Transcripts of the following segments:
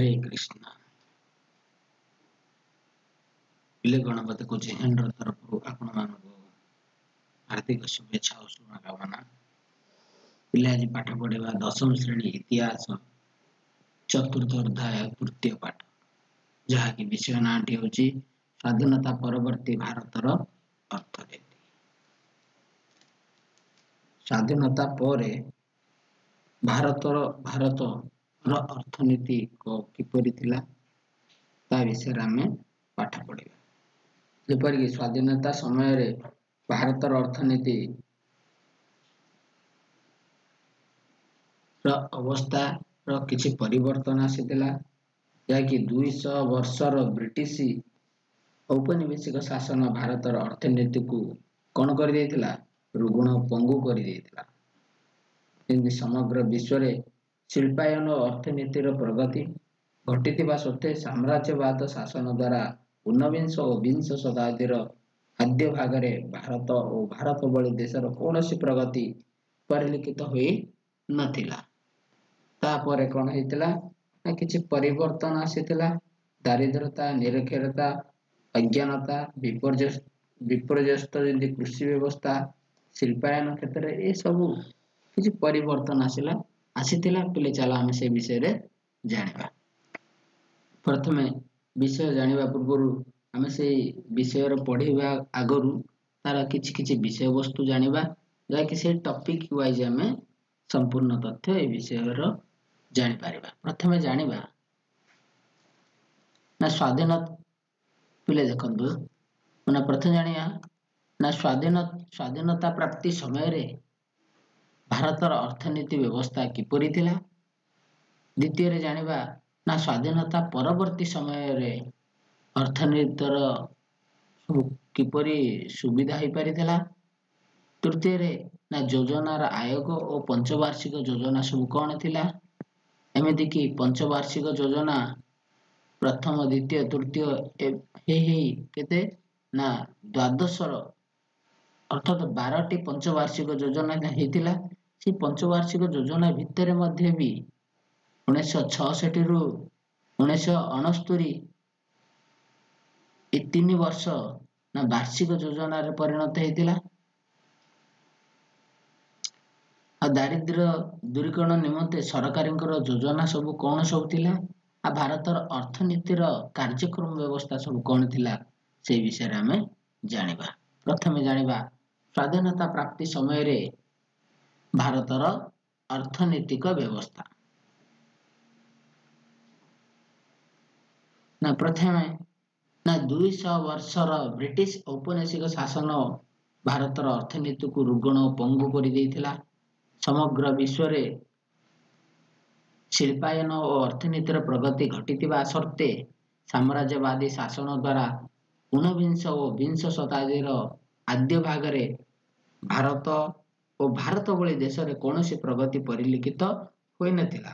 ହରେ କୃଷ୍ଣ। ପିଲେ Ganapati coaching centre ତରଫରୁ ଆପଣମାନଙ୍କୁ ହାର୍ଦ୍ଦିକ ଶୁଭେଚ୍ଛା ଓ ଶୁଭକାମନା। ପିଲେ ଆଜି ପାଠ ପଢିବା ଦଶମ ଶ୍ରେଣୀ ଇତିହାସ ଚତୁର୍ଥ ଅଧ୍ୟାୟ ତୃତୀୟ ପାଠ, ଯାହାକି ବିଷୟ ନାଁଟି ହେଉଛି ସ୍ୱାଧୀନତା ପରବର୍ତ୍ତୀ ଭାରତର ଅର୍ଥନୀତି। ସ୍ୱାଧୀନତା ପରେ ଭାରତର ଅର୍ଥନୀତି କିପରି ଥିଲା ତା ବିଷୟରେ ଆମେ ପାଠ ପଢିବା। ଯେପରିକି ସ୍ୱାଧୀନତା ସମୟରେ ଭାରତର ଅର୍ଥନୀତି ର ଅବସ୍ଥାର କିଛି ପରିବର୍ତ୍ତନ ଆସିଥିଲା, ଯାହାକି 200 ବର୍ଷର ବ୍ରିଟିଶ ଔପନିବେଶିକ ଶାସନ ଭାରତର ଅର୍ଥନୀତିକୁ କଣ କରିଦେଇଥିଲା? ରୁଗ୍ଣ ପଙ୍ଗୁ କରିଦେଇଥିଲା। ଯେମିତି ସମଗ୍ର ବିଶ୍ୱରେ ଶିଳ୍ପାୟନ ଓ ଅର୍ଥନୀତିର ପ୍ରଗତି ଘଟିଥିବା ସତ୍ତ୍ୱେ ସାମ୍ରାଜ୍ୟବାଦ ଶାସନ ଦ୍ୱାରା ଊନବିଂଶ ଓ ବିଂଶ ଶତାବ୍ଦୀର ଆଦ୍ୟ ଭାଗରେ ଭାରତ ଓ ଭାରତ ଭଳି ଦେଶର କୌଣସି ପ୍ରଗତି ପରିଲକ୍ଷିତ ହୋଇ ନଥିଲା। ତାପରେ କଣ ହେଇଥିଲା ନା କିଛି ପରିବର୍ତ୍ତନ ଆସିଥିଲା। ଦାରିଦ୍ରତା, ନିରକ୍ଷରତା, ଅଜ୍ଞାନତା, ବିପର୍ଯ୍ୟସ୍ତ ଯେମିତି କୃଷି ବ୍ୟବସ୍ଥା, ଶିଳ୍ପାୟନ କ୍ଷେତ୍ରରେ ଏସବୁ କିଛି ପରିବର୍ତ୍ତନ ଆସିଥିଲା। ପିଲେ ଚାଲ ଆମେ ସେ ବିଷୟରେ ଜାଣିବା। ପ୍ରଥମେ ବିଷୟ ଜାଣିବା ପୂର୍ବରୁ ଆମେ ସେଇ ବିଷୟର ପଢିବା ଆଗରୁ ତାର କିଛି କିଛି ବିଷୟବସ୍ତୁ ଜାଣିବା, ଯାହାକି ସେଇ ଟପିକ ୱାଇଜ ଆମେ ସମ୍ପୂର୍ଣ୍ଣ ତଥ୍ୟ ଏ ବିଷୟର ଜାଣିପାରିବା। ପ୍ରଥମେ ଜାଣିବା ନା ସ୍ୱାଧୀନ, ପିଲେ ଦେଖନ୍ତୁ, ମାନେ ପ୍ରଥମେ ଜାଣିବା ନା ସ୍ୱାଧୀନତା ପ୍ରାପ୍ତି ସମୟରେ ଭାରତର ଅର୍ଥନୀତି ବ୍ୟବସ୍ଥା କିପରି ଥିଲା। ଦ୍ୱିତୀୟରେ ଜାଣିବା ନା ସ୍ୱାଧୀନତା ପରବର୍ତ୍ତୀ ସମୟରେ ଅର୍ଥନୀତିର ସବୁ କିପରି ସୁବିଧା ହେଇପାରିଥିଲା। ତୃତୀୟରେ ନା ଯୋଜନାର ଆୟୋଗ ଓ ପଞ୍ଚବାର୍ଷିକ ଯୋଜନା ସବୁ କଣ ଥିଲା। ଏମିତିକି ପଞ୍ଚବାର୍ଷିକ ଯୋଜନା ପ୍ରଥମ, ଦ୍ୱିତୀୟ, ତୃତୀୟ ହେଇ ହେଇ କେତେ ନା ଦ୍ୱାଦଶର ଅର୍ଥାତ 12ଟି ପଞ୍ଚବାର୍ଷିକ ଯୋଜନା ହେଇଥିଲା। ସେଇ ପଞ୍ଚବାର୍ଷିକ ଯୋଜନା ଭିତରେ ମଧ୍ୟ ବି 1966ରୁ 1969 ଏ 3 ବର୍ଷ ନା ବାର୍ଷିକ ଯୋଜନାରେ ପରିଣତ ହେଇଥିଲା। ଆଉ ଦାରିଦ୍ର୍ୟ ଦୂରୀକରଣ ନିମନ୍ତେ ସରକାରଙ୍କର ଯୋଜନା ସବୁ କଣ ସବୁ ଥିଲା, ଆଉ ଭାରତର ଅର୍ଥନୀତିର କାର୍ଯ୍ୟକ୍ରମ ବ୍ୟବସ୍ଥା ସବୁ କଣ ଥିଲା, ସେଇ ବିଷୟରେ ଆମେ ଜାଣିବା। ପ୍ରଥମେ ଜାଣିବା ସ୍ୱାଧୀନତା ପ୍ରାପ୍ତି ସମୟରେ ଭାରତର ଅର୍ଥନୈତିକ ବ୍ୟବସ୍ଥା। ନା ପ୍ରଥମେ ନା 200 ବର୍ଷର ବ୍ରିଟିଶ ଔପନିବେଶିକ ଶାସନ ଭାରତର ଅର୍ଥନୀତିକୁ ରୁଗ୍ଣ ଓ ପଙ୍ଗୁ କରିଦେଇଥିଲା। ସମଗ୍ର ବିଶ୍ୱରେ ଶିଳ୍ପାୟନ ଓ ଅର୍ଥନୀତିର ପ୍ରଗତି ଘଟିଥିବା ସତ୍ତ୍ୱେ ସାମ୍ରାଜ୍ୟବାଦୀ ଶାସନ ଦ୍ୱାରା ଊନବିଂଶ ଓ ବିଂଶ ଶତାବ୍ଦୀର ଆଦ୍ୟ ଭାଗରେ ଭାରତ ଓ ଭାରତ ଭଳି ଦେଶରେ କୌଣସି ପ୍ରଗତି ପରିଲକ୍ଷିତ ହୋଇନଥିଲା।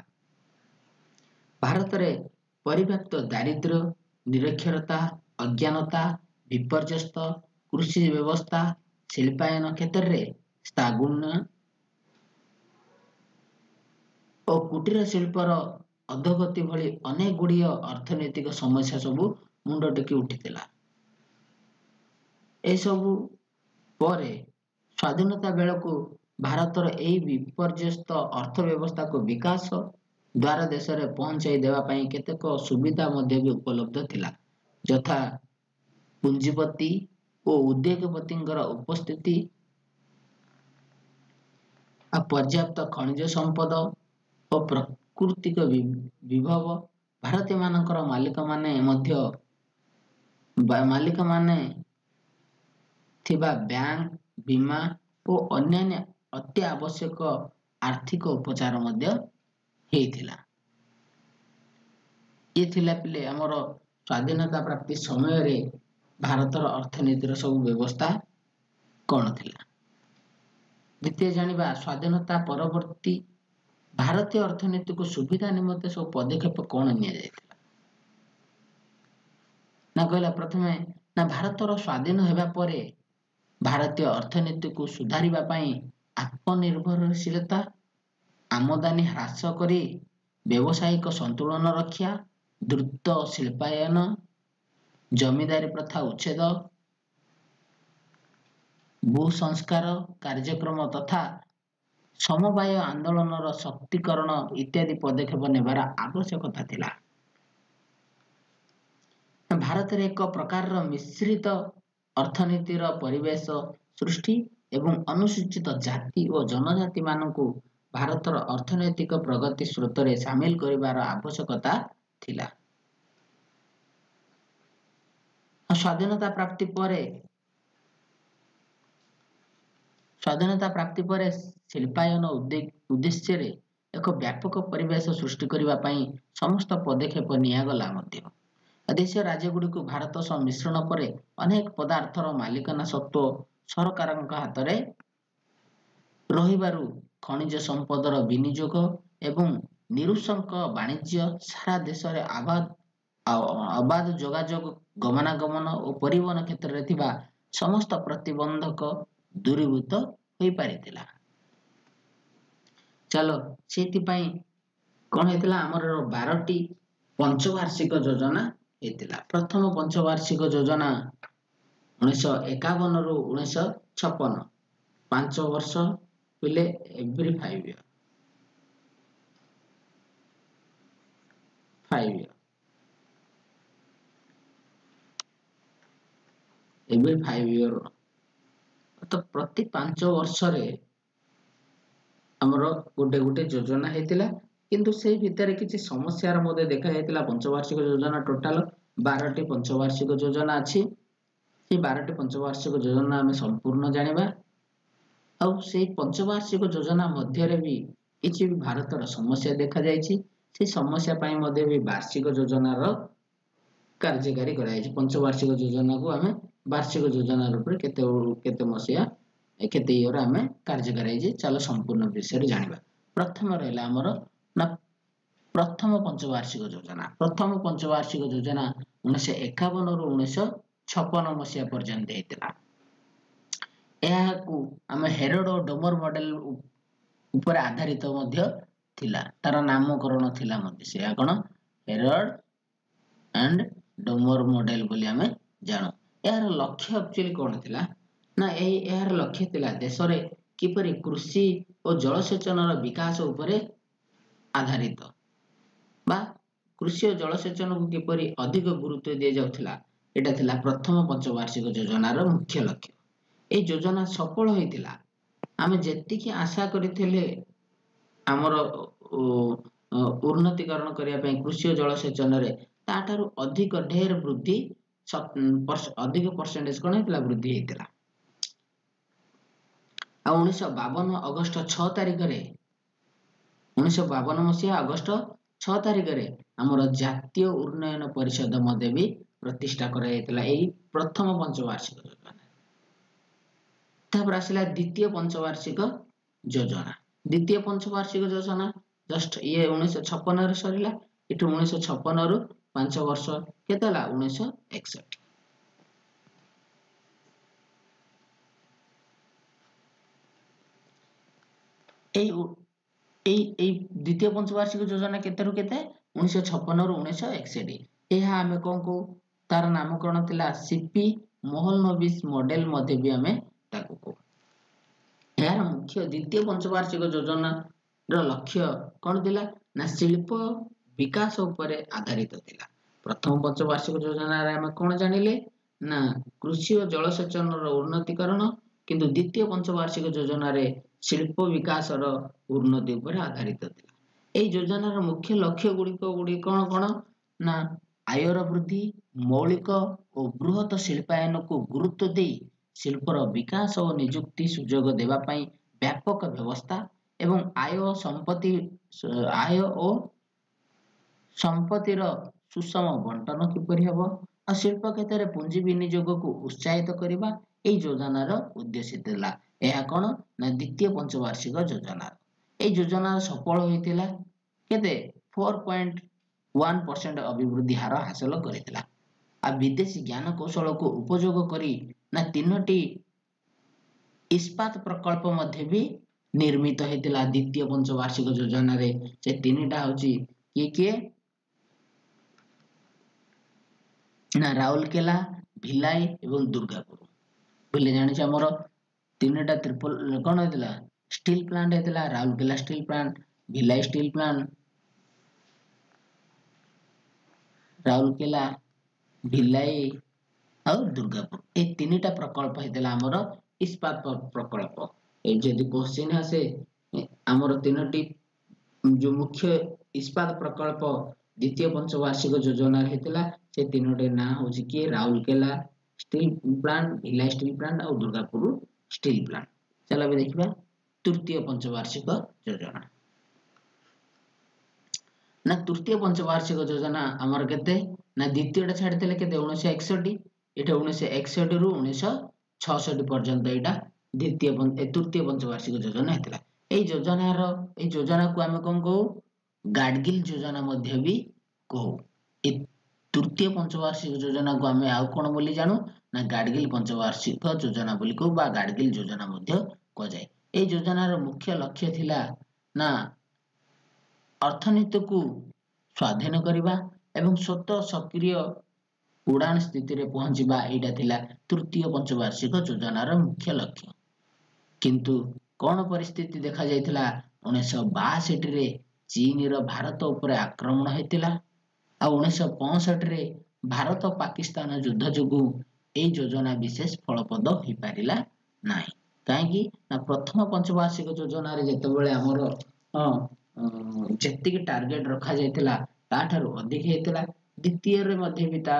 ଭାରତରେ ପରିବ୍ୟାପ୍ତ ଦାରିଦ୍ର୍ୟ, ନିରକ୍ଷରତା, ଅଜ୍ଞାନତା, ବିପର୍ଯ୍ୟସ୍ତ କୃଷି ବ୍ୟବସ୍ଥା, ଶିଳ୍ପାୟନ କ୍ଷେତ୍ରରେ ସ୍ଥାଗୁଣ୍ୟ ଓ କୁଟୀର ଶିଳ୍ପର ଅଧୋଗତି ଭଳି ଅନେକ ଗୁଡ଼ିଏ ଅର୍ଥନୈତିକ ସମସ୍ୟା ସବୁ ମୁଣ୍ଡ ଟେକି ଉଠିଥିଲା। ଏସବୁ ପରେ ସ୍ୱାଧୀନତା ବେଳକୁ ଭାରତର ଏହି ବିପର୍ଯ୍ୟସ୍ତ ଅର୍ଥ ବ୍ୟବସ୍ଥାକୁ ବିକାଶ ଦ୍ୱାରା ଦେଶରେ ପହଞ୍ଚାଇ ଦେବା ପାଇଁ କେତେକ ସୁବିଧା ମଧ୍ୟ ବି ଉପଲବ୍ଧ ଥିଲା, ଯଥା ପୁଞ୍ଜିପତି ଓ ଉଦ୍ୟୋଗପତିଙ୍କର ଉପସ୍ଥିତି, ଆଉ ପର୍ଯ୍ୟାପ୍ତ ଖଣିଜ ସମ୍ପଦ ଓ ପ୍ରାକୃତିକ ବିଭବ। ଭାରତୀୟମାନଙ୍କର ମାଲିକମାନେ ମଧ୍ୟ ମାଲିକମାନେ ଥିବା ବ୍ୟାଙ୍କ, ବୀମା ଓ ଅନ୍ୟାନ୍ୟ ଅତି ଆବଶ୍ୟକ ଆର୍ଥିକ ଉପଚାର ମଧ୍ୟ ହେଇଥିଲା। ଇଏ ଥିଲା ପିଲେ ଆମର ସ୍ୱାଧୀନତା ପ୍ରାପ୍ତି ସମୟରେ ଭାରତର ଅର୍ଥନୀତିର ସବୁ ବ୍ୟବସ୍ଥା କଣ ଥିଲା। ଦ୍ୱିତୀୟ ଜାଣିବା ସ୍ୱାଧୀନତା ପରବର୍ତ୍ତୀ ଭାରତୀୟ ଅର୍ଥନୀତିକୁ ସୁବିଧା ନିମନ୍ତେ ସବୁ ପଦକ୍ଷେପ କଣ ନିଆଯାଇଥିଲା। ନା କହିଲା ପ୍ରଥମେ ନା ଭାରତର ସ୍ୱାଧୀନ ହେବା ପରେ ଭାରତୀୟ ଅର୍ଥନୀତିକୁ ସୁଧାରିବା ପାଇଁ ଆତ୍ମନିର୍ଭରଶୀଳତା, ଆମଦାନୀ ହ୍ରାସ କରି ବ୍ୟବସାୟିକ ସନ୍ତୁଳନ ରକ୍ଷା ଦ୍ରୁତ ଶିଳ୍ପାୟନ, ଜମିଦାରୀ ପ୍ରଥା ଉଚ୍ଛେଦ, ଭୂସଂସ୍କାର କାର୍ଯ୍ୟକ୍ରମ ତଥା ସମବାୟ ଆନ୍ଦୋଳନର ଶକ୍ତିକରଣ ଇତ୍ୟାଦି ପଦକ୍ଷେପ ନେବାର ଆବଶ୍ୟକତା ଥିଲା। ଭାରତରେ ଏକ ପ୍ରକାରର ମିଶ୍ରିତ ଅର୍ଥନୀତିର ପରିବେଶ ସୃଷ୍ଟି ଏବଂ ଅନୁସୂଚିତ ଜାତି ଓ ଜନଜାତିମାନଙ୍କୁ ଭାରତର ଅର୍ଥନୈତିକ ପ୍ରଗତି ସ୍ରୋତରେ ସାମିଲ କରିବାର ଆବଶ୍ୟକତା ଥିଲା। ସ୍ୱାଧୀନତା ପ୍ରାପ୍ତି ପରେ ଶିଳ୍ପାୟନ ଉଦ୍ଦେଶ୍ୟରେ ଏକ ବ୍ୟାପକ ପରିବେଶ ସୃଷ୍ଟି କରିବା ପାଇଁ ସମସ୍ତ ପଦକ୍ଷେପ ନିଆଗଲା ମଧ୍ୟ। ଦେଶୀୟ ରାଜ୍ୟଗୁଡ଼ିକୁ ଭାରତ ସହ ମିଶ୍ରଣ ପରେ ଅନେକ ପଦାର୍ଥର ମାଲିକାନା ସତ୍ତ୍ୱ ସରକାରଙ୍କ ହାତରେ ରହିବାରୁ ଖଣିଜ ସମ୍ପଦର ବିନିଯୋଗ ଏବଂ ନିରୁଶଙ୍କ ବାଣିଜ୍ୟ ସାରା ଦେଶରେ ଅବାଧ ଯୋଗାଯୋଗ, ଗମନାଗମନ ଓ ପରିବହନ କ୍ଷେତ୍ରରେ ଥିବା ସମସ୍ତ ପ୍ରତିବନ୍ଧକ ଦୂରୀଭୂତ ହୋଇପାରିଥିଲା। ଚାଲ, ସେଥିପାଇଁ କଣ ହେଇଥିଲା? ଆମର 12ଟି ପଞ୍ଚବାର୍ଷିକ ଯୋଜନା ହେଇଥିଲା। ପ୍ରଥମ ପଞ୍ଚବାର୍ଷିକ ଯୋଜନା 1951ରୁ 1956, 5 ବର୍ଷ ପିଲେ, every 5 year, 5 year, every 5 year. ତ ପ୍ରତି 5 ବର୍ଷରେ ଆମର ଗୋଟେ ଗୋଟେ ଯୋଜନା ହେଇଥିଲା, କିନ୍ତୁ ସେଇ ଭିତରେ କିଛି ସମସ୍ୟାର ମଧ୍ୟ ଦେଖାଯାଇଥିଲା। ପଞ୍ଚବାର୍ଷିକ ଯୋଜନା ଟୋଟାଲ 12ଟି ପଞ୍ଚବାର୍ଷିକ ଯୋଜନା ଅଛି। ସେଇ 12ଟି ପଞ୍ଚବାର୍ଷିକ ଯୋଜନା ଆମେ ସମ୍ପୂର୍ଣ୍ଣ ଜାଣିବା। ଆଉ ସେଇ ପଞ୍ଚବାର୍ଷିକ ଯୋଜନା ମଧ୍ୟରେ ବି କିଛି ବି ଭାରତର ସମସ୍ୟା ଦେଖାଯାଇଛି। ସେଇ ସମସ୍ୟା ପାଇଁ ମଧ୍ୟ ବି ବାର୍ଷିକ ଯୋଜନାର କାର୍ଯ୍ୟକାରୀ କରାଯାଇଛି। ପଞ୍ଚବାର୍ଷିକ ଯୋଜନାକୁ ଆମେ ବାର୍ଷିକ ଯୋଜନା ରୂପରେ କେତେ କେତେ ମସିହା, କେତେ ଇୟର ଆମେ କାର୍ଯ୍ୟକାରୀ ହେଇଛି, ଚାଲ ସମ୍ପୂର୍ଣ୍ଣ ବିଷୟରେ ଜାଣିବା। ପ୍ରଥମ ରହିଲା ଆମର ନା ପ୍ରଥମ ପଞ୍ଚବାର୍ଷିକ ଯୋଜନା। ପ୍ରଥମ ପଞ୍ଚବାର୍ଷିକ ଯୋଜନା 1951ରୁ 1956 ମସିହା ପର୍ଯ୍ୟନ୍ତ ହେଇଥିଲା। ଏହାକୁ ଆମେ ହେରୋଡ ଓ ଡୋମର ମଡେଲ ଉପରେ ଆଧାରିତ ମଧ୍ୟ ଥିଲା। ତାର ନାମକରଣ ଥିଲା ମଧ୍ୟ ସେୟା କଣ, ହେରୋଡ ଆଣ୍ଡ ଡୋମର ମଡେଲ ବୋଲି ଆମେ ଜାଣୁ। ଏହାର ଲକ୍ଷ୍ୟ ଆକ୍ଚୁଆଲି କଣ ଥିଲା ନା, ଏହାର ଲକ୍ଷ୍ୟ ଥିଲା ଦେଶରେ କିପରି କୃଷି ଓ ଜଳସେଚନର ବିକାଶ ଉପରେ ଆଧାରିତ ବା କୃଷି ଓ ଜଳସେଚନକୁ କିପରି ଅଧିକ ଗୁରୁତ୍ୱ ଦିଆଯାଉଥିଲା। ଏଇଟା ଥିଲା ପ୍ରଥମ ପଞ୍ଚବାର୍ଷିକ ଯୋଜନାର ମୁଖ୍ୟ ଲକ୍ଷ୍ୟ। ଏଇ ଯୋଜନା ସଫଳ ହୋଇଥିଲା। ଆମେ ଯେତିକି ଆଶା କରିଥିଲେ ଆମର ଉନ୍ନତିକରଣ କରିବା ପାଇଁ କୃଷି ଓ ଜଳସେଚନରେ, ତାଠାରୁ ଅଧିକ ଢେର ବୃଦ୍ଧି, ଅଧିକ ପରସେଣ୍ଟେଜ କଣ ହେଇଥିଲା, ବୃଦ୍ଧି ହେଇଥିଲା। ଆଉ 1952 ଅଗଷ୍ଟ 6 ତାରିଖରେ, 1952 ମସିହା ଅଗଷ୍ଟ 6 ତାରିଖରେ ଆମର ଜାତୀୟ ଉନ୍ନୟନ ପରିଷଦ ମଧ୍ୟ ବି ପ୍ରତିଷ୍ଠା କରାଯାଇଥିଲା ଏଇ ପ୍ରଥମ ପଞ୍ଚବାର୍ଷିକ ଯୋଜନା। ତାପରେ ଆସିଲା ଦ୍ୱିତୀୟ ପଞ୍ଚବାର୍ଷିକ ଯୋଜନା। ଦ୍ୱିତୀୟ ପଞ୍ଚବାର୍ଷିକ ଯୋଜନା ଜଷ୍ଟ ଇଏ 1956ରେ ସରିଲା। ଏଠୁ 1956ରୁ 5 ବର୍ଷ କେତେ ହେଲା, 1961। ଏଇ ଏଇ ଏଇ ଦ୍ୱିତୀୟ ପଞ୍ଚବାର୍ଷିକ ଯୋଜନା କେତେରୁ କେତେ, 1956ରୁ 1961। ଏହା ଆମେ କଣ କହୁ, ତାର ନାମକରଣ ଥିଲା ସିପି ମହଲନୋବିସ ମଡେଲ ମଧ୍ୟ ବି ଆମେ ତାକୁ କହୁ। ଏହାର ମୁଖ୍ୟ ଦ୍ୱିତୀୟ ପଞ୍ଚବାର୍ଷିକ ଯୋଜନାର ଲକ୍ଷ୍ୟ କଣ ଥିଲା ନା ଶିଳ୍ପ ବିକାଶ ଉପରେ ଆଧାରିତ ଥିଲା। ପ୍ରଥମ ପଞ୍ଚବାର୍ଷିକ ଯୋଜନାରେ ଆମେ କଣ ଜାଣିଲେ ନା କୃଷି ଓ ଜଳସେଚନର ଉନ୍ନତିକରଣ, କିନ୍ତୁ ଦ୍ୱିତୀୟ ପଞ୍ଚବାର୍ଷିକ ଯୋଜନାରେ ଶିଳ୍ପ ବିକାଶର ଉନ୍ନତି ଉପରେ ଆଧାରିତ ଥିଲା। ଏହି ଯୋଜନାର ମୁଖ୍ୟ ଲକ୍ଷ୍ୟ ଗୁଡ଼ିକ କଣ କଣ ନା ଆୟର ବୃଦ୍ଧି, ମୌଳିକ ଓ ବୃହତ ଶିଳ୍ପାୟନକୁ ଗୁରୁତ୍ୱ ଦେଇ ଶିଳ୍ପର ବିକାଶ ଓ ନିଯୁକ୍ତି ସୁଯୋଗ ଦେବା ପାଇଁ ବ୍ୟାପକ ବ୍ୟବସ୍ଥା ଏବଂ ଆୟ ଓ ସମ୍ପତ୍ତିର ସୁଷମ ବଣ୍ଟନ କିପରି ହେବ, ଆଉ ଶିଳ୍ପ କ୍ଷେତ୍ରରେ ପୁଞ୍ଜି ବିନିଯୋଗକୁ ଉତ୍ସାହିତ କରିବା ଏହି ଯୋଜନାର ଉଦ୍ଦେଶ୍ୟ ଥିଲା। ଏହା କଣ ନା ଦ୍ୱିତୀୟ ପଞ୍ଚବାର୍ଷିକ ଯୋଜନା। ଏହି ଯୋଜନା ସଫଳ ହୋଇଥିଲା କେତେ, 4.1% ଅଭିବୃଦ୍ଧି ହାର ହାସଲ କରିଥିଲା। ଆଉ ବିଦେଶୀ ଜ୍ଞାନ କୌଶଳକୁ ଉପଯୋଗ କରି ନା 3ଟି ଇସ୍ପାତ ପ୍ରକଳ୍ପ ମଧ୍ୟ ବି ନିର୍ମିତ ହେଇଥିଲା ଦ୍ୱିତୀୟ ପଞ୍ଚବାର୍ଷିକ ଯୋଜନାରେ। ସେ 3ଟା ହଉଛି କିଏ କିଏ? ନା ରାଉରକେଲା, ଭିଲାଇ ଏବଂ ଦୁର୍ଗାପୁର। ବୁଝିଲେ, ଜାଣିଛ ଆମର ତିନିଟା ତ୍ରିପଲ କ'ଣ ହେଇଥିଲା? ଷ୍ଟିଲ୍ ପ୍ଲାଣ୍ଟ ହେଇଥିଲା। Rourkela steel plant, Bhilai steel plant, Rourkela, Bhilai ଆଉ ଦୁର୍ଗାପୁର, ଏଇ ତିନିଟା ପ୍ରକଳ୍ପ ହେଇଥିଲା ଆମର ଇସ୍ପାତ ପ୍ରକଳ୍ପ। ଏ ଯଦି କୋଶ୍ଚିନ୍ ଆସେ, ଆମର ତିନୋଟି ଯୋଉ ମୁଖ୍ୟ ଇସ୍ପାତ ପ୍ରକଳ୍ପ ଦ୍ୱିତୀୟ ପଞ୍ଚବାର୍ଷିକ ଯୋଜନାରେ ହେଇଥିଲା, ସେ ତିନୋଟି ନାଁ ହଉଛି କି Rourkela steel plant, Bhilai steel plant ଆଉ ଦୁର୍ଗାପୁର ଷ୍ଟିଲ୍ ପ୍ଲାଣ୍ଟ। ଚାଲ ଏବେ ଦେଖିବା ତୃତୀୟ ପଞ୍ଚବାର୍ଷିକ ଯୋଜନା। ନା ତୃତୀୟ ପଞ୍ଚବାର୍ଷିକ ଯୋଜନା ଆମର କେତେ? ନା ଦ୍ୱିତୀୟଟା ଛାଡ଼ିଥିଲେ କେତେ? 1961। ଏଇଟା 1961ରୁ 1966 ପର୍ଯ୍ୟନ୍ତ ଏଇଟା ଦ୍ୱିତୀୟ ତୃତୀୟ ପଞ୍ଚବାର୍ଷିକ ଯୋଜନା ହେଇଥିଲା। ଏଇ ଯୋଜନାର, ଏଇ ଯୋଜନାକୁ ଆମେ କଣ କହୁ? ଗାଡଗିଲ ଯୋଜନା ମଧ୍ୟ ବି କହୁ। ଏ ତୃତୀୟ ପଞ୍ଚବାର୍ଷିକ ଯୋଜନାକୁ ଆମେ ଆଉ କଣ ବୋଲି ଜାଣୁ? ନା ଗାଡଗିଲ ପଞ୍ଚବାର୍ଷିକ ଯୋଜନା ବୋଲି କହୁ ବା ଗାଡଗିଲ ଯୋଜନା ମଧ୍ୟ କୁହାଯାଏ। ଏଇ ଯୋଜନାର ମୁଖ୍ୟ ଲକ୍ଷ୍ୟ ଥିଲା ନା ଅର୍ଥନୀତିକୁ ସ୍ୱାଧୀନ କରିବା ଏବଂ ସ୍ୱତଃ ସକ୍ରିୟ ଉଡ଼ାଣ ସ୍ଥିତିରେ ପହଞ୍ଚିବା। ଏଇଟା ଥିଲା ତୃତୀୟ ପଞ୍ଚବାର୍ଷିକ ଯୋଜନାର ମୁଖ୍ୟ ଲକ୍ଷ୍ୟ। କିନ୍ତୁ କଣ ପରିସ୍ଥିତି ଦେଖାଯାଇଥିଲା? 1962ରେ ଚୀନର ଭାରତ ଉପରେ ଆକ୍ରମଣ ହେଇଥିଲା ଆଉ 1965ରେ ଭାରତ ପାକିସ୍ତାନ ଯୁଦ୍ଧ ଯୋଗୁଁ ଏଇ ଯୋଜନା ବିଶେଷ ଫଳପ୍ରଦ ହୋଇପାରିଲା ନାହିଁ। କାହିଁକି ନା ପ୍ରଥମ ପଞ୍ଚବାର୍ଷିକ ଯୋଜନାରେ ଯେତେବେଳେ ଆମର ଯେତିକି ଟାର୍ଗେଟ ରଖାଯାଇଥିଲା ତାଠାରୁ ଅଧିକ ହେଇଥିଲା, ଦ୍ୱିତୀୟରେ ମଧ୍ୟ ବି ତା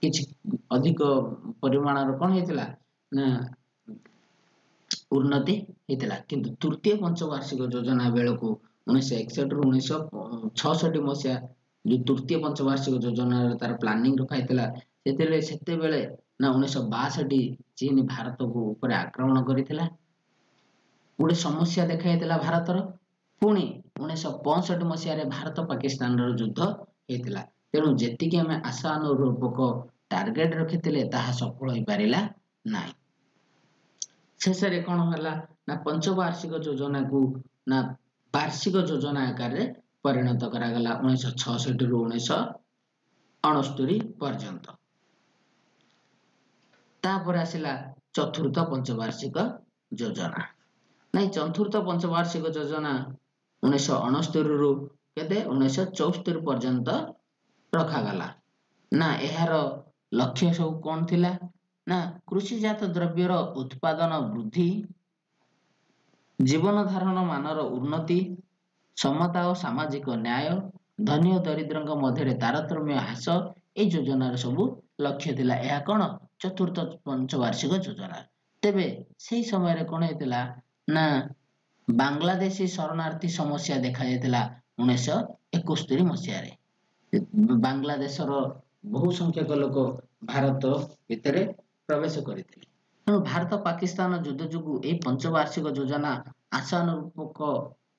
କିଛି ଅଧିକ ପରିମାଣର କଣ ହେଇଥିଲା ନା ଉନ୍ନତି ହେଇଥିଲା। କିନ୍ତୁ ତୃତୀୟ ପଞ୍ଚବାର୍ଷିକ ଯୋଜନା ବେଳକୁ 1961ରୁ 1966 ମସିହା ଯୋଉ ତୃତୀୟ ପଞ୍ଚବାର୍ଷିକ ଯୋଜନାର ତାର ପ୍ଲାନିଂ ରଖାଯାଇଥିଲା, ସେଥିରେ ସେତେବେଳେ ନା 1962 ଚୀନ ଭାରତକୁ ଉପରେ ଆକ୍ରମଣ କରିଥିଲା, ଗୋଟେ ସମସ୍ୟା ଦେଖାଯାଇଥିଲା ଭାରତର। ପୁଣି 1965 ମସିହାରେ ଭାରତ ପାକିସ୍ତାନର ଯୁଦ୍ଧ ହେଇଥିଲା। ତେଣୁ ଯେତିକି ଆମେ ଆଶା ଅନୁରୂପକ ଟାର୍ଗେଟ ରଖିଥିଲେ ତାହା ସଫଳ ହୋଇପାରିଲା ନାହିଁ। ଶେଷରେ କଣ ହେଲା ନା ପଞ୍ଚବାର୍ଷିକ ଯୋଜନାକୁ ନା ବାର୍ଷିକ ଯୋଜନା ଆକାରରେ ପରିଣତ କରାଗଲା 1966ରୁ 1969 ପର୍ଯ୍ୟନ୍ତ। ତାପରେ ଆସିଲା ଚତୁର୍ଥ ପଞ୍ଚବାର୍ଷିକ ଯୋଜନା। ନାଇଁ, ଚତୁର୍ଥ ପଞ୍ଚବାର୍ଷିକ ଯୋଜନା 1969ରୁ କେତେ? 1974 ପର୍ଯ୍ୟନ୍ତ ରଖାଗଲା। ନା ଏହାର ଲକ୍ଷ୍ୟ ସବୁ କଣ ଥିଲା? ନା କୃଷିଜାତ ଦ୍ରବ୍ୟର ଉତ୍ପାଦନ ବୃଦ୍ଧି, ଜୀବନ ଧାରଣ ମାନର ଉନ୍ନତି, ସମତା ଓ ସାମାଜିକ ନ୍ୟାୟ, ଧନୀ ଓ ଦରିଦ୍ରଙ୍କ ମଧ୍ୟରେ ତାରତମ୍ୟ ହ୍ରାସ, ଏଇ ଯୋଜନାର ସବୁ ଲକ୍ଷ୍ୟ ଥିଲା। ଏହା କଣ? ଚତୁର୍ଥ ପଞ୍ଚବାର୍ଷିକ ଯୋଜନା। ତେବେ ସେଇ ସମୟରେ କଣ ହେଇଥିଲା ନା ବାଂଲାଦେଶୀ ଶରଣାର୍ଥୀ ସମସ୍ୟା ଦେଖାଯାଇଥିଲା 1971 ମସିହାରେ। ବାଂଲାଦେଶର ବହୁ ସଂଖ୍ୟକ ଲୋକ ଭାରତ ଭିତରେ ପ୍ରବେଶ କରିଥିଲେ। ତେଣୁ ଭାରତ ପାକିସ୍ତାନ ଯୁଦ୍ଧ ଯୋଗୁଁ ଏଇ ପଞ୍ଚବାର୍ଷିକ ଯୋଜନା ଆଶାନୁରୂପକ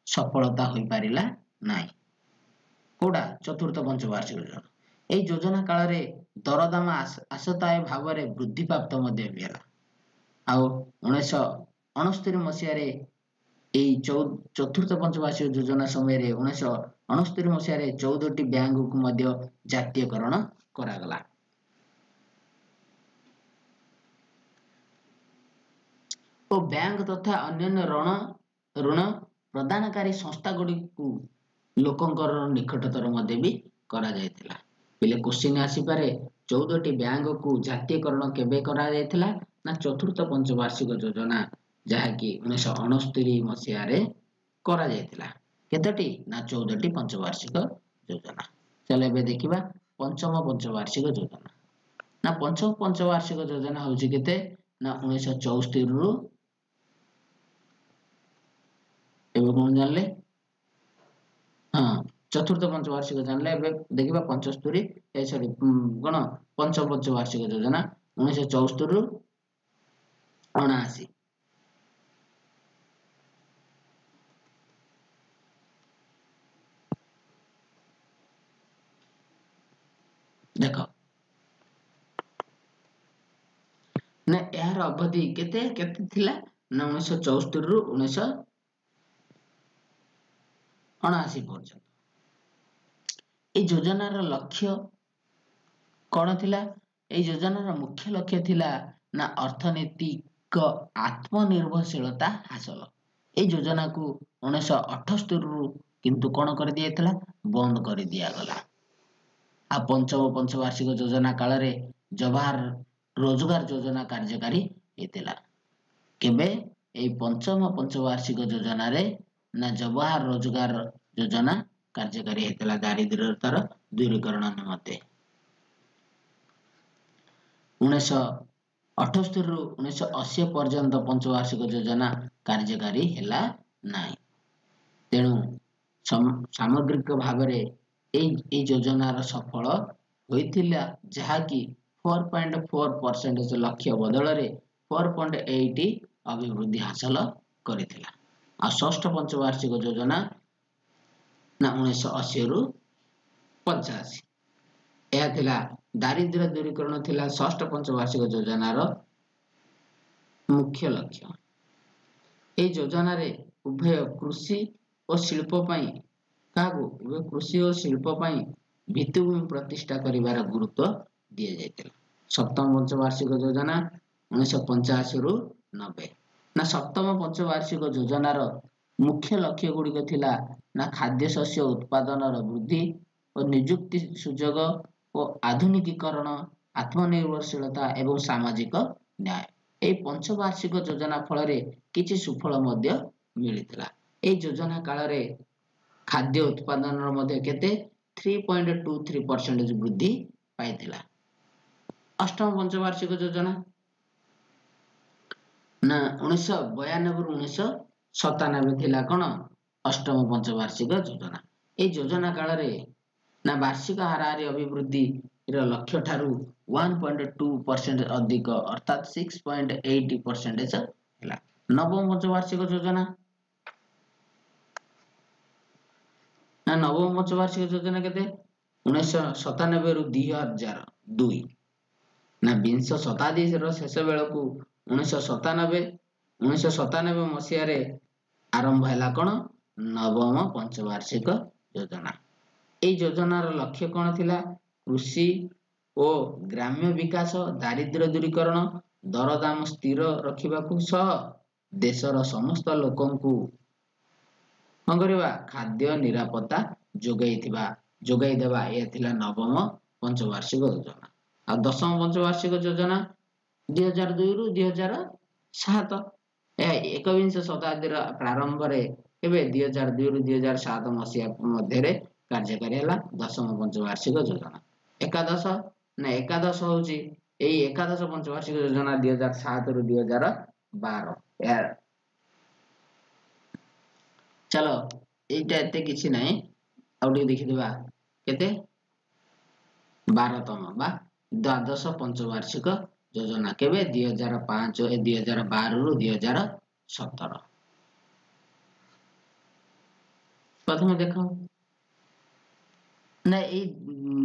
ସଫଳତା ହୋଇପାରିଲା ନାହିଁ। କୋଉଟା? ଚତୁର୍ଥ ପଞ୍ଚବାର୍ଷିକ ଯୋଜନା। ଏଇ ଯୋଜନା କାଳରେ ଦରଦାମ ଆଶତାୟ ଭାବରେ ବୃଦ୍ଧିପ୍ରାପ୍ତ ମଧ୍ୟ ବି ହେଲା। ଆଉ 1969 ମସିହାରେ ଏଇ ଚତୁର୍ଥ ପଞ୍ଚବାର୍ଷିକ ଯୋଜନା ସମୟରେ 1969 ମସିହାରେ 14ଟି ବ୍ୟାଙ୍କକୁ ମଧ୍ୟ ଜାତୀୟକରଣ କରାଗଲା। ଓ ବ୍ୟାଙ୍କ ତଥା ଅନ୍ୟାନ୍ୟ ଋଣ ପ୍ରଦାନକାରୀ ସଂସ୍ଥା ଗୁଡ଼ିକୁ ଲୋକଙ୍କର ନିକଟତର ମଧ୍ୟ ବି କରାଯାଇଥିଲା। ପିଲେ କୋଶ୍ଚିନ୍ ଆସିପାରେ, 14ଟି ବ୍ୟାଙ୍କକୁ ଜାତୀୟକରଣ କେବେ କରାଯାଇଥିଲା? ନା ଚତୁର୍ଥ ପଞ୍ଚବାର୍ଷିକ ଯୋଜନା, ଯାହାକି 1969 ମସିହାରେ କରାଯାଇଥିଲା। କେତୋଟି? ନା 14ଟି ପଞ୍ଚବାର୍ଷିକ ଯୋଜନା। ଚାଲ ଏବେ ଦେଖିବା ପଞ୍ଚମ ପଞ୍ଚବାର୍ଷିକ ଯୋଜନା। ନା ପଞ୍ଚମ ପଞ୍ଚବାର୍ଷିକ ଯୋଜନା ହଉଛି କେତେ? ନା 1974ରୁ, ଏବେ କଣ ଜାଣିଲେ? ହଁ, ଚତୁର୍ଥ ପଞ୍ଚବାର୍ଷିକ ଜାଣିଲେ। ଏବେ ଦେଖିବା ପଞ୍ଚସ୍ତରୀ, ଏ ସରି, କଣ ପଞ୍ଚମ ପଞ୍ଚବାର୍ଷିକ ଯୋଜନା 1974ରୁ 79। ଦେଖ ନା ଏହାର ଅବଧି କେତେ କେତେ ଥିଲା? ନା 1974ରୁ 1979 ପର୍ଯ୍ୟନ୍ତ। ଏଇ ଯୋଜନାର ଲକ୍ଷ୍ୟ କ'ଣ ଥିଲା? ଏଇ ଯୋଜନାର ମୁଖ୍ୟ ଲକ୍ଷ୍ୟ ଥିଲା ନା ଅର୍ଥନୈତିକ ଆତ୍ମନିର୍ଭରଶୀଳତା ହାସଲ। ଏଇ ଯୋଜନାକୁ 1978ରୁ କିନ୍ତୁ କ'ଣ କରିଦିଆଯାଇଥିଲା? ବନ୍ଦ କରିଦିଆଗଲା। ଆଉ ପଞ୍ଚମ ପଞ୍ଚବାର୍ଷିକ ଯୋଜନା କାଳରେ ଜବାହର ରୋଜଗାର ଯୋଜନା କାର୍ଯ୍ୟକାରୀ ହେଇଥିଲା। କେବେ? ଏଇ ପଞ୍ଚମ ପଞ୍ଚବାର୍ଷିକ ଯୋଜନାରେ ନା ଜବାହର ରୋଜଗାର ଯୋଜନା କାର୍ଯ୍ୟକାରୀ ହେଇଥିଲା ଦାରିଦ୍ର୍ୟତାର ଦୂରୀକରଣ ନିମନ୍ତେ। 1978ରୁ 1980 ପର୍ଯ୍ୟନ୍ତ ପଞ୍ଚବାର୍ଷିକ ଯୋଜନା କାର୍ଯ୍ୟକାରୀ ହେଲା ନାହିଁ। ତେଣୁ ସାମଗ୍ରିକ ଭାବରେ ଏଇ ଯୋଜନାର ସଫଳ ହୋଇଥିଲା, ଯାହାକି 4.4% ଲକ୍ଷ୍ୟ ବଦଳରେ 4.8 ଅଭିବୃଦ୍ଧି ହାସଲ କରିଥିଲା। ଆଉ ଷଷ୍ଠ ପଞ୍ଚବାର୍ଷିକ ଯୋଜନା ନା 1980ରୁ 85, ଏହା ଥିଲା ଦାରିଦ୍ର୍ୟ ଦୂରୀକରଣ ଥିଲା ଷଷ୍ଠ ପଞ୍ଚବାର୍ଷିକ ଯୋଜନାର ମୁଖ୍ୟ ଲକ୍ଷ୍ୟ। ଏହି ଯୋଜନାରେ ଉଭୟ କୃଷି ଓ ଶିଳ୍ପ ପାଇଁ କାହାକୁ ଉଭୟ କୃଷି ଓ ଶିଳ୍ପ ପାଇଁ ଭିତ୍ତିଭୂମି ପ୍ରତିଷ୍ଠା କରିବାର ଗୁରୁତ୍ୱ ଦିଆଯାଇଥିଲା। ସପ୍ତମ ପଞ୍ଚବାର୍ଷିକ ଯୋଜନା 1985ରୁ 90 ନା ସପ୍ତମ ପଞ୍ଚବାର୍ଷିକ ଯୋଜନାର ମୁଖ୍ୟ ଲକ୍ଷ୍ୟ ଗୁଡ଼ିକ ଥିଲା ନା ଖାଦ୍ୟଶସ୍ୟ ଉତ୍ପାଦନର ବୃଦ୍ଧି ଓ ନିଯୁକ୍ତି ସୁଯୋଗ ଓ ଆଧୁନିକୀକରଣ, ଆତ୍ମନିର୍ଭରଶୀଳତା ଏବଂ ସାମାଜିକ ନ୍ୟାୟ। ଏହି ପଞ୍ଚବାର୍ଷିକ ଯୋଜନା ଫଳରେ କିଛି ସୁଫଳ ମଧ୍ୟ ମିଳିଥିଲା। ଏହି ଯୋଜନା କାଳରେ ଖାଦ୍ୟ ଉତ୍ପାଦନର ମଧ୍ୟ କେତେ 3.23% ବୃଦ୍ଧି ପାଇଥିଲା। ଅଷ୍ଟମ ପଞ୍ଚବାର୍ଷିକ ଯୋଜନା ନା 1992ରୁ 1997 ଥିଲା କ'ଣ ଅଷ୍ଟମ ପଞ୍ଚବାର୍ଷିକ ଯୋଜନା। ଏହି ଯୋଜନା କାଳରେ ନା ବାର୍ଷିକ ହାରାହାରି ଅଭିବୃଦ୍ଧିର ଲକ୍ଷ୍ୟ ଠାରୁ 1.2% ଅଧିକ ଅର୍ଥାତ୍ 6.8% ହେଲା। ନବମ ପଞ୍ଚବାର୍ଷିକ ଯୋଜନା ନା ନବମ ପଞ୍ଚବାର୍ଷିକ ଯୋଜନା କେତେ 1997ରୁ 2002 ନା ବିଂଶ ଶତାବ୍ଦୀର ଶେଷ ବେଳକୁ 1997 ମସିହାରେ ଆରମ୍ଭ ହେଲା କ'ଣ ନବମ ପଞ୍ଚବାର୍ଷିକ ଯୋଜନା। ଏଇ ଯୋଜନାର ଲକ୍ଷ୍ୟ କ'ଣ ଥିଲା? କୃଷି ଓ ଗ୍ରାମ୍ୟ ବିକାଶ, ଦାରିଦ୍ର୍ୟ ଦୂରୀକରଣ, ଦରଦାମ ସ୍ଥିର ରଖିବାକୁ ସହ ଦେଶର ସମସ୍ତ ଲୋକଙ୍କୁ କ'ଣ କରିବା ଖାଦ୍ୟ ନିରାପତ୍ତା ଯୋଗାଇ ଦେବା। ଏହା ଥିଲା ନବମ ପଞ୍ଚବାର୍ଷିକ ଯୋଜନା। ଆଉ ଦଶମ ପଞ୍ଚବାର୍ଷିକ ଯୋଜନା 2002ରୁ 2007, ଏହା ଏକବିଂଶ ଶତାବ୍ଦୀର ପ୍ରାରମ୍ଭରେ ଏବେ 2002ରୁ 2007 ମସିହା ମଧ୍ୟରେ କାର୍ଯ୍ୟକାରୀ ହେଲା ଦଶମ ପଞ୍ଚବାର୍ଷିକ ଯୋଜନା। ଏକାଦଶ ନା ଏକାଦଶ ହଉଛି ଏଇ ଏକାଦଶ ପଞ୍ଚବାର୍ଷିକ ଯୋଜନା 2007ରୁ 2012। ଏହା ଚାଲ ଏଇଟା ଏତେ କିଛି ନାହିଁ, ଆଉ ଟିକେ ଦେଖିଦେବା କେତେ 12ତମ ବା ଦ୍ୱାଦଶ ପଞ୍ଚବାର୍ଷିକ ଯୋଜନା କେବେ 2005 2012ରୁ 2017। ପ୍ରଥମେ ଦେଖ ନା ଏଇ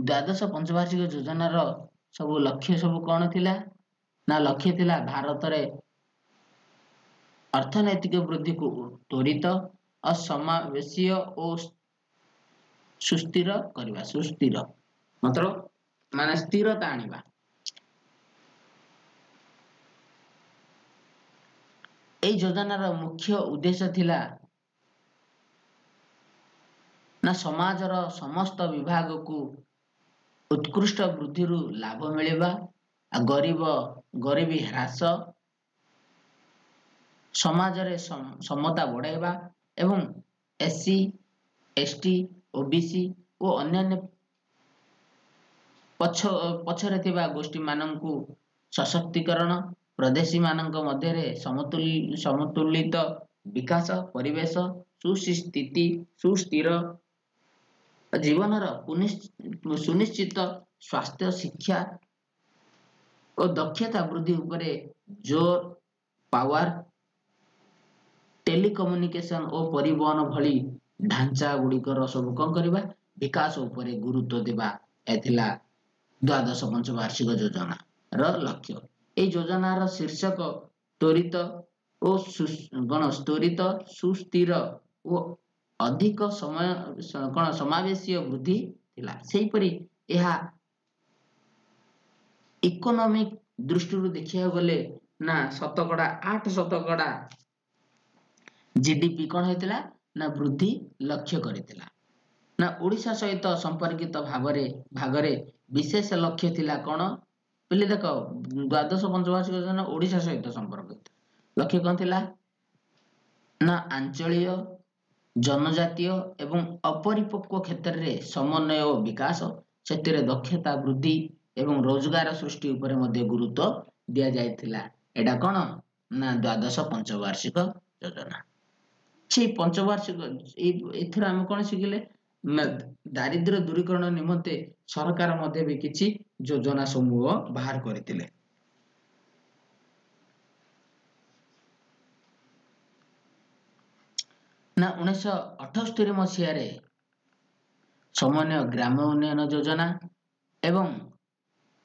ଦ୍ୱାଦଶ ପଞ୍ଚବାର୍ଷିକ ଯୋଜନାର ସବୁ ଲକ୍ଷ୍ୟ ସବୁ କଣ ଥିଲା ନା ଲକ୍ଷ୍ୟ ଥିଲା ଭାରତରେ ଅର୍ଥନୈତିକ ବୃଦ୍ଧିକୁ ତ୍ୱରିତ, ଅସମାବେଶୀୟ ଓ ସୁସ୍ଥିର କରିବା। ସୁସ୍ଥିର ମତଲବ ମାନେ ସ୍ଥିରତା ଆଣିବା। ଏଇ ଯୋଜନାର ମୁଖ୍ୟ ଉଦ୍ଦେଶ୍ୟ ଥିଲା ନା ସମାଜର ସମସ୍ତ ବିଭାଗକୁ ଉତ୍କୃଷ୍ଟ ବୃଦ୍ଧିରୁ ଲାଭ ମିଳିବା, ଗରିବୀ ହ୍ରାସ, ସମାଜରେ ସମତା ବଢ଼ାଇବା ଏବଂ SC, ST, OBC ଓ ଅନ୍ୟାନ୍ୟ ପଛରେ ଥିବା ଗୋଷ୍ଠୀମାନଙ୍କୁ ସଶକ୍ତିକରଣ, ପ୍ରଦେଶୀମାନଙ୍କ ମଧ୍ୟରେ ସମତୁଲିତ ବିକାଶ, ପରିବେଶ ସୁସ୍ଥିତି, ସୁସ୍ଥିର ଜୀବନର ସୁନିଶ୍ଚିତ ସ୍ୱାସ୍ଥ୍ୟ, ଶିକ୍ଷା ଓ ଦକ୍ଷତା ବୃଦ୍ଧି ଉପରେ ଜୋର, ପାୱାର, ଟେଲିକମ୍ୟୁନିକେସନ ଓ ପରିବହନ ଭଳି ଢାଞ୍ଚା ଗୁଡ଼ିକର ସବୁ କଣ କରିବା ବିକାଶ ଉପରେ ଗୁରୁତ୍ୱ ଦେବା। ଏହା ଥିଲା ଦ୍ୱାଦଶ ପଞ୍ଚବାର୍ଷିକ ଯୋଜନାର ଲକ୍ଷ୍ୟ। ଏଇ ଯୋଜନାର ଶୀର୍ଷକ ତ୍ୱରିତ ଓ ତ୍ୱରିତ, ସୁସ୍ଥିର ଓ ଅଧିକ ସମୟ କଣ ସମାବେଶୀୟ ବୃଦ୍ଧି ଥିଲା। ସେହିପରି ଏହା ଇକୋନୋମିକ ଦୃଷ୍ଟିରୁ ଦେଖିବାକୁ ଗଲେ ନା 8% ଜିଡିପି କ'ଣ ହେଇଥିଲା ନା ବୃଦ୍ଧି ଲକ୍ଷ୍ୟ କରିଥିଲା। ନା ଓଡ଼ିଶା ସହିତ ସମ୍ପର୍କିତ ଭାବରେ ଭାଗରେ ବିଶେଷ ଲକ୍ଷ୍ୟ ଥିଲା କ'ଣ ପିଲେ? ଦେଖ, ଦ୍ୱାଦଶ ପଞ୍ଚବାର୍ଷିକ ଯୋଜନା ଓଡ଼ିଶା ସହିତ ସମ୍ପର୍କିତ ଲକ୍ଷ୍ୟ କ'ଣ ଥିଲା ନା ଆଞ୍ଚଳୀୟ, ଜନଜାତୀୟ ଏବଂ ଅପରିପକ୍ୱ କ୍ଷେତ୍ରରେ ସମନ୍ୱୟ ଓ ବିକାଶ, ସେଥିରେ ଦକ୍ଷତା ବୃଦ୍ଧି ଏବଂ ରୋଜଗାର ସୃଷ୍ଟି ଉପରେ ମଧ୍ୟ ଗୁରୁତ୍ୱ ଦିଆଯାଇଥିଲା। ଏଇଟା କ'ଣ ନା ଦ୍ୱାଦଶ ପଞ୍ଚବାର୍ଷିକ ଯୋଜନା। ସେଇ ପଞ୍ଚବାର୍ଷିକ ଏଥିରୁ ଆମେ କ'ଣ ଶିଖିଲେ ନା ଦାରିଦ୍ର୍ୟ ଦୂରୀକରଣ ନିମନ୍ତେ ସରକାର ମଧ୍ୟ ବି କିଛି ଯୋଜନା ସମୂହ ବାହାର କରିଥିଲେ। ନା 1978 ମସିହାରେ ସମନ୍ୱୟ ଗ୍ରାମ୍ୟ ଉନ୍ନୟନ ଯୋଜନା ଏବଂ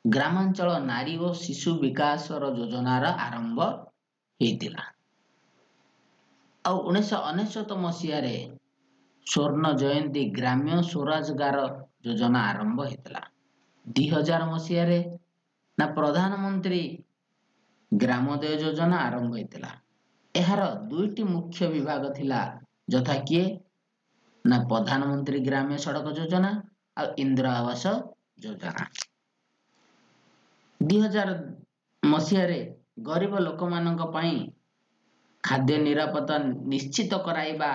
ଗ୍ରାମାଞ୍ଚଳ ନାରୀ ଓ ଶିଶୁ ବିକାଶର ଯୋଜନାର ଆରମ୍ଭ ହେଇଥିଲା। ଆଉ 1999 ମସିହାରେ ସ୍ୱର୍ଣ୍ଣ ଜୟନ୍ତୀ ଗ୍ରାମ୍ୟ ସ୍ୱରୋଜଗାର ଯୋଜନା ଆରମ୍ଭ ହେଇଥିଲା। 2000 ମସିହାରେ ନା ପ୍ରଧାନମନ୍ତ୍ରୀ ଗ୍ରାମୋଦୟ ଯୋଜନା ଆରମ୍ଭ ହେଇଥିଲା। ଏହାର ଦୁଇଟି ମୁଖ୍ୟ ବିଭାଗ ଥିଲା, ଯଥା କିଏ ନା ପ୍ରଧାନମନ୍ତ୍ରୀ ଗ୍ରାମ୍ୟ ସଡ଼କ ଯୋଜନା ଆଉ ଇନ୍ଦିରା ଆବାସ ଯୋଜନା। 2000 ମସିହାରେ ଗରିବ ଲୋକମାନଙ୍କ ପାଇଁ ଖାଦ୍ୟ ନିରାପତ୍ତା ନିଶ୍ଚିତ କରାଇବା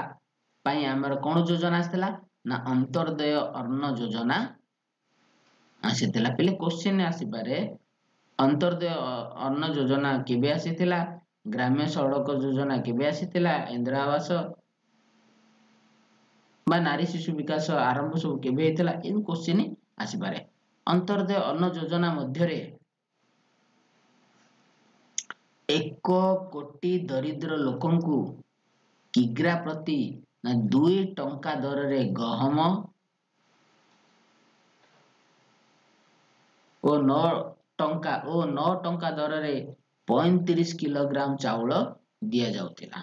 ପାଇଁ ଆମର କ'ଣ ଯୋଜନା ଆସିଥିଲା ନା ଅନ୍ତର୍ଦୟ ଅନ୍ନ ଯୋଜନା ଆସିଥିଲା। ପିଲେ, କୋଶ୍ଚିନ୍ ଆସିପାରେ, ଅନ୍ତର୍ଦୟ ଅନ୍ନ ଯୋଜନା କେବେ ଆସିଥିଲା, ଗ୍ରାମ୍ୟ ସଡ଼କ ଯୋଜନା କେବେ ଆସିଥିଲା, ଇନ୍ଦିରା ଆବାସ ବା ନାରୀ ଶିଶୁ ବିକାଶ ଆରମ୍ଭ ସବୁ କେବେ ହେଇଥିଲା, ଏଇ କୋଶ୍ଚିନ୍ ଆସିପାରେ। ଅନ୍ତର୍ଦୟ ଅନ୍ନ ଯୋଜନା ମଧ୍ୟରେ 1 କୋଟି ଦରିଦ୍ର ଲୋକଙ୍କୁ କିଗ୍ରା ପ୍ରତି ନା 2 ଟଙ୍କା ଦରରେ ଗହମ ଓ 9 ଟଙ୍କା ଦରରେ 35 କିଲୋଗ୍ରାମ ଚାଉଳ ଦିଆଯାଉଥିଲା।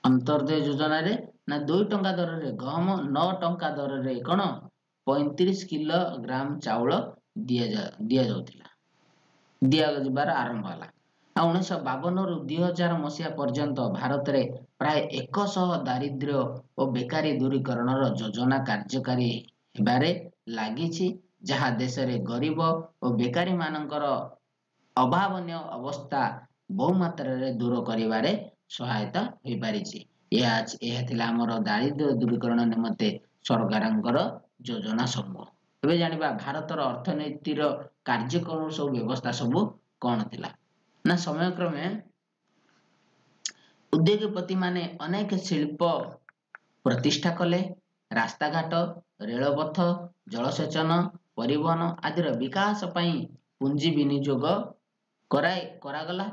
ଅନ୍ତର୍ଦୟ ଯୋଜନାରେ ନା 2 ଟଙ୍କା ଦରରେ ଗହମ, 9 ଟଙ୍କା ଦରରେ କ'ଣ 35 କିଲୋଗ୍ରାମ ଚାଉଳ ଦିଆଯାଉଥିଲା, ଦିଆଯିବାର ଆରମ୍ଭ ହେଲା। ଆଉ 1952ରୁ 2000 ମସିହା ପର୍ଯ୍ୟନ୍ତ ଭାରତରେ ପ୍ରାୟ 100 ଦାରିଦ୍ର୍ୟ ଓ ବେକାରୀ ଦୂରୀକରଣର ଯୋଜନା କାର୍ଯ୍ୟକାରୀ ହେବାରେ ଲାଗିଛି, ଯାହା ଦେଶରେ ଗରିବ ଓ ବେକାରୀମାନଙ୍କର ଅଭାବନୀୟ ଅବସ୍ଥା ବହୁମାତ୍ରାରେ ଦୂର କରିବାରେ ସହାୟତା ହୋଇପାରିଛି। ଏହା ଥିଲା ଆମର ଦାରିଦ୍ର୍ୟ ଦୂରୀକରଣ ନିମନ୍ତେ ସରକାରଙ୍କର ଯୋଜନା ସମୂହ। ଏବେ ଜାଣିବା ଭାରତର ଅର୍ଥନୀତିର କାର୍ଯ୍ୟକ୍ରମ ସବୁ ବ୍ୟବସ୍ଥା ସବୁ କ'ଣ ଥିଲା। ନା ସମୟକ୍ରମେ ଉଦ୍ୟୋଗପତି ମାନେ ଅନେକ ଶିଳ୍ପ ପ୍ରତିଷ୍ଠା କଲେ। ରାସ୍ତାଘାଟ, ରେଳପଥ, ଜଳସେଚନ, ପରିବହନ ଆଦିର ବିକାଶ ପାଇଁ ପୁଞ୍ଜି ବିନିଯୋଗ କରାଗଲା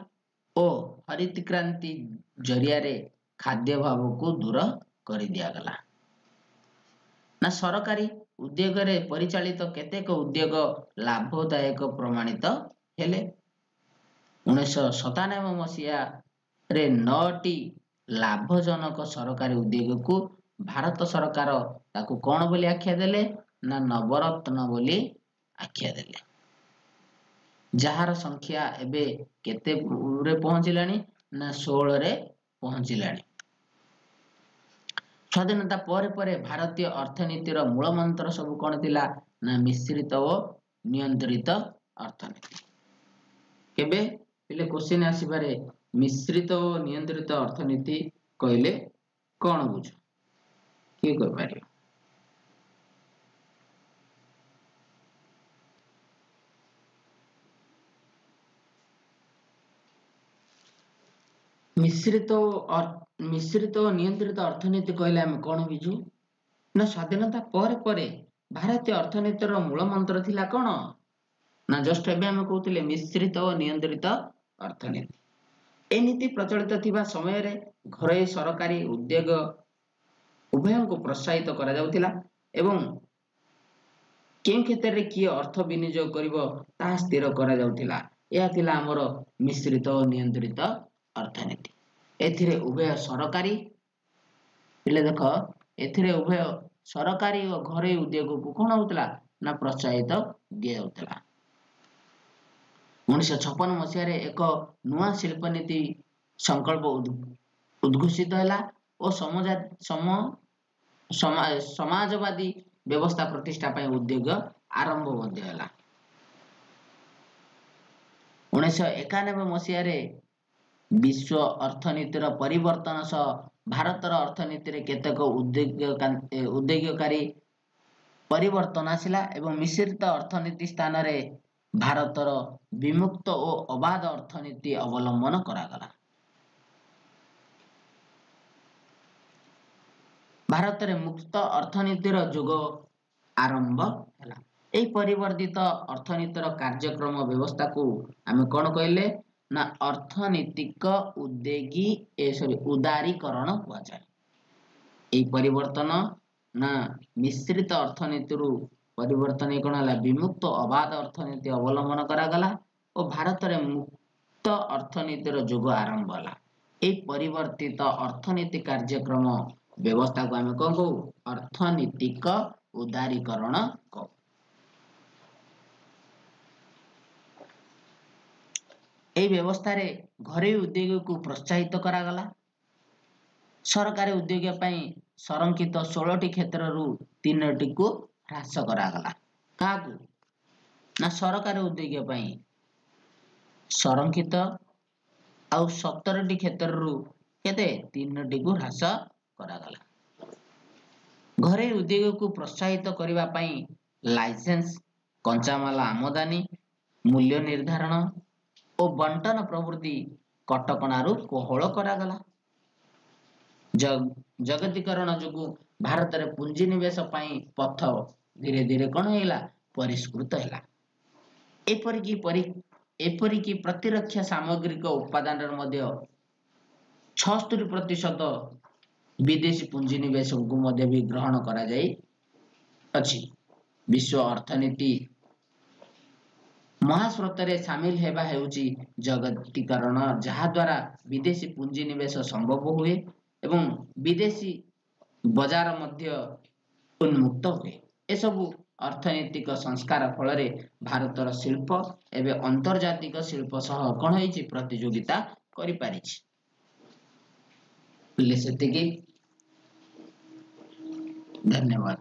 ଓ ହରିତକ୍ରାନ୍ତି ଜରିଆରେ ଖାଦ୍ୟାଭାବକୁ ଦୂର କରିଦିଆଗଲା। ନା ସରକାରୀ ଉଦ୍ୟୋଗରେ ପରିଚାଳିତ କେତେକ ଉଦ୍ୟୋଗ ଲାଭଦାୟକ ପ୍ରମାଣିତ ହେଲେ। 1997 ମସିହାରେ 9ଟି ଲାଭଜନକ ସରକାରୀ ଉଦ୍ୟୋଗକୁ ଭାରତ ସରକାର ତାକୁ କ'ଣ ବୋଲି ଆଖ୍ୟା ଦେଲେ? ନା ନବରତ୍ନ ବୋଲି ଆଖ୍ୟା ଦେଲେ, ଯାହାର ସଂଖ୍ୟା ଏବେ କେତେରେ ପହଞ୍ଚିଲାଣି? ନା 16ରେ ପହଞ୍ଚିଲାଣି। ସ୍ୱାଧୀନତା ପରେ ପରେ ଭାରତୀୟ ଅର୍ଥନୀତିର ମୂଳ ମନ୍ତ୍ର ସବୁ କ'ଣ ଥିଲା? ନା ମିଶ୍ରିତ ଓ ନିୟନ୍ତ୍ରିତ ଅର୍ଥନୀତି। କେବେ ପିଲେ କୋଶ୍ଚିନ୍ ଆସିପାରେ, ମିଶ୍ରିତ ଓ ନିୟନ୍ତ୍ରିତ ଅର୍ଥନୀତି କହିଲେ କ'ଣ ବୁଝ? କିଏ କହିପାରିବ? ମିଶ୍ରିତ ଓ ନିୟନ୍ତ୍ରିତ ଅର୍ଥନୀତି କହିଲେ ଆମେ କ'ଣ ବୁଝୁ? ନା ସ୍ୱାଧୀନତା ପରେ ପରେ ଭାରତୀୟ ଅର୍ଥନୀତିର ମୂଳ ମନ୍ତ୍ର ଥିଲା କ'ଣ? ନା ଜଷ୍ଟ ଏବେ ଆମେ କହୁଥିଲେ ମିଶ୍ରିତ ଓ ନିୟନ୍ତ୍ରିତ ଅର୍ଥନୀତି। ଏ ନୀତି ପ୍ରଚଳିତ ଥିବା ସମୟରେ ଘରୋଇ ସରକାରୀ ଉଦ୍ୟୋଗ ଉଭୟଙ୍କୁ ପ୍ରୋତ୍ସାହିତ କରାଯାଉଥିଲା ଏବଂ କେଉଁ କ୍ଷେତ୍ରରେ କିଏ ଅର୍ଥ ବିନିଯୋଗ କରିବ ତାହା ସ୍ଥିର କରାଯାଉଥିଲା। ଏହା ଥିଲା ଆମର ମିଶ୍ରିତ ଓ ନିୟନ୍ତ୍ରିତ ଅର୍ଥନୀତି। ଏଥିରେ ଉଭୟ ସରକାରୀ, ପିଲେ ଦେଖ, ଏଥିରେ ଉଭୟ ସରକାରୀ ଓ ଘରୋଇ ଉଦ୍ୟୋଗକୁ କ'ଣ ହଉଥିଲା? ନା ପ୍ରୋତ୍ସାହିତ ଦିଆଯାଉଥିଲା। 1956 ମସିହାରେ ଏକ ନୂଆ ଶିଳ୍ପନୀତି ସଂକଳ୍ପ ଉଦ୍ଘୋଷିତ ହେଲା ଓ ସମାଜବାଦୀ ବ୍ୟବସ୍ଥା ପ୍ରତିଷ୍ଠା ପାଇଁ ଉଦ୍ୟୋଗ ଆରମ୍ଭ ମଧ୍ୟ ହେଲା। 1991 ମସିହାରେ ବିଶ୍ୱ ଅର୍ଥନୀତିର ପରିବର୍ତ୍ତନ ସହ ଭାରତର ଅର୍ଥନୀତିରେ କେତେକ ଉଦ୍ୟୋଗକାରୀ ପରିବର୍ତ୍ତନ ଆସିଲା ଏବଂ ମିଶ୍ରିତ ଅର୍ଥନୀତି ସ୍ଥାନରେ ଭାରତର ବିମୁକ୍ତ ଓ ଅବାଧ ଅର୍ଥନୀତି ଅବଲମ୍ବନ କରାଗଲା। ଭାରତରେ ମୁକ୍ତ ଅର୍ଥନୀତିର ଯୁଗ ଆରମ୍ଭ ହେଲା। ଏହି ପରିବର୍ଦ୍ଧିତ ଅର୍ଥନୀତିର କାର୍ଯ୍ୟକ୍ରମ ବ୍ୟବସ୍ଥାକୁ ଆମେ କଣ କହିଲେ ନା ଅର୍ଥନୀତିକ ଉଦ୍ୟୋଗୀ ଉଦାରୀକରଣ କୁହାଯାଏ। ଏହି ପରିବର୍ତ୍ତନ ନା ମିଶ୍ରିତ ଅର୍ଥନୀତିରୁ ପରିବର୍ତ୍ତନ କଣ ହେଲା, ବିମୁକ୍ତ ଅବାଧ ଅର୍ଥନୀତି ଅବଲମ୍ବନ କରାଗଲା ଓ ଭାରତରେ ମୁକ୍ତ ଅର୍ଥନୀତିର ଯୁଗ ଆରମ୍ଭ ହେଲା। ଏହି ପରିବର୍ତ୍ତିତ ଅର୍ଥନୀତି କାର୍ଯ୍ୟକ୍ରମ ବ୍ୟବସ୍ଥାକୁ ଆମେ କଣ କହୁ? ଅର୍ଥନୀତିକ ଉଦାରୀକରଣ କହୁ। ଏହି ବ୍ୟବସ୍ଥାରେ ଘରୋଇ ଉଦ୍ୟୋଗକୁ ପ୍ରୋତ୍ସାହିତ କରାଗଲା। ସରକାରୀ ଉଦ୍ୟୋଗ ପାଇଁ ସଂରକ୍ଷିତ 16ଟି କ୍ଷେତ୍ରରୁ 3ଟିକୁ ହ୍ରାସ କରାଗଲା। କାହାକୁ ନା ସରକାରୀ ଉଦ୍ୟୋଗ ପାଇଁ ସଂରକ୍ଷିତ ଆଉ 17ଟି କ୍ଷେତ୍ରରୁ କେତେ 3ଟିକୁ ହ୍ରାସ କରାଗଲା। ଘରୋଇ ଉଦ୍ୟୋଗକୁ ପ୍ରୋତ୍ସାହିତ କରିବା ପାଇଁ ଲାଇସେନ୍ସ, କଞ୍ଚାମାଲ ଆମଦାନୀ, ମୂଲ୍ୟ ନିର୍ଦ୍ଧାରଣ ଓ ବଣ୍ଟନ ପ୍ରଭୃତି କଟକଣାରୁ କୋହଳ କରାଗଲା। ଜଗତୀକରଣ ଯୋଗୁଁ ଭାରତରେ ପୁଞ୍ଜିନିବେଶ ପାଇଁ ପଥ ଧୀରେ ଧୀରେ କଣ ହେଇଗଲା, ପରିଷ୍କୃତ ହେଲା। ଏପରିକି ପ୍ରତିରକ୍ଷା ସାମଗ୍ରିକ ଉପାଦାନରେ ମଧ୍ୟ 76% ବିଦେଶୀ ପୁଞ୍ଜିନିବେଶକୁ ମଧ୍ୟ ବି ଗ୍ରହଣ କରାଯାଇ ଅଛି। ବିଶ୍ୱ ଅର୍ଥନୀତି ମହାସ୍ରୋତରେ ସାମିଲ ହେବା ହେଉଛି ଜଗତୀକରଣ, ଯାହାଦ୍ୱାରା ବିଦେଶୀ ପୁଞ୍ଜିନିବେଶ ସମ୍ଭବ ହୁଏ ଏବଂ ବିଦେଶୀ ବଜାର ମଧ୍ୟ ଉନ୍ମୁକ୍ତ ହୁଏ। ଏସବୁ ଅର୍ଥନୈତିକ ସଂସ୍କାର ଫଳରେ ଭାରତର ଶିଳ୍ପ ଏବେ ଆନ୍ତର୍ଜାତିକ ଶିଳ୍ପ ସହ କଣ ହେଇଛି, ପ୍ରତିଯୋଗିତା କରିପାରିଛି। ସେତିକି, ଧନ୍ୟବାଦ।